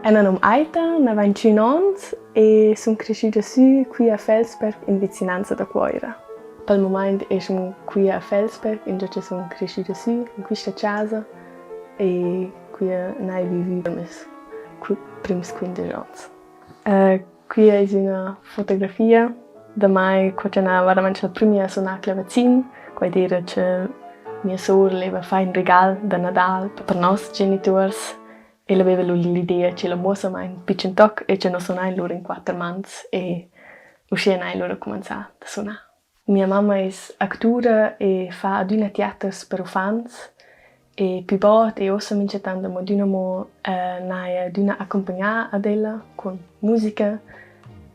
Eu n'ha nom Aita, n'ha 21 ons e sun creschüda sü qui a Felsberg in vicinanza da Cuoira. Pel mumaint eschan qui a Felsberg, ingio cha sun creschüda sü, in quista chasa e quia n'hai vivü meis prüms 15 ons. Quia es üna fotografia da mai co cha n'ha vairamaing la prüma sunà clavazin. Quai d'eira cha mia sour leva far ün regal da Nadal per noss genituors. Ella veva lu l'idea ch'ella muossa mai ün pitschen toc e cha nus sunain lura in quatter mans e uschia n'hai lura cumanzà da sunar. Mia mamma es actura e fa adüna teaters per uffants e pü bod e uossa minchatant amo adüna amo n'haja adüna accumpagnà ad ella cun musica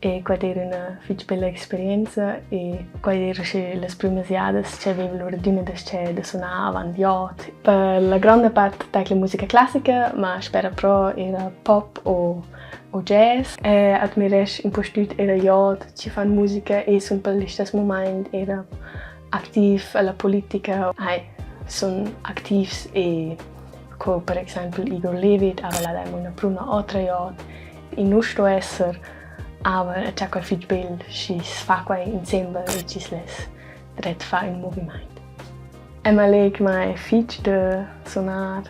E quai d'eira üna fich bella experienza e quai d'eira schi las prümas jadas cha vaiva lura adüna das-chè da sunar avant jot. Per la gronda part taicla musica classica, ma spera pro eir pop o o jazz. E admiresch impustüt eir jot chi fan musica e sun pel listess mumaint eir activ alla politica. Ai sun activs e co per exaimpel Igor Levit, aber la daiva üna prüma otra jot. I nu sto esser, aber cha quai fich bel schi's fa quai insembel e chi's less dret far ün movimaint. Eu m'allegr mai fich da sunar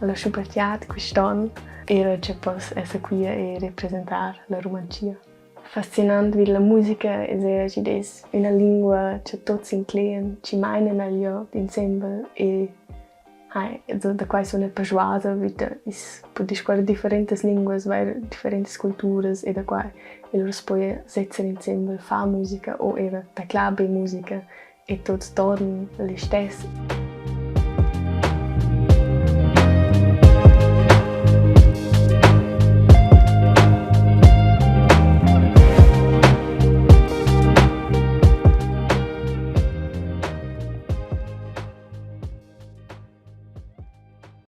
alla Schubertiad quist on, era che poss esser quia e representar la Rumantschia. Fascinant vid la musica es eir chi'd es üna lingua cha tuots inclean, chi maina meglio insembel e Hai, also da quai sun eu persvasa vita. I's po discuorrer differentas linguas, vair differentas culturas e da quai e lura s'poja sezzer insembel, far musica o era taclar be musica e tuots tornan listess.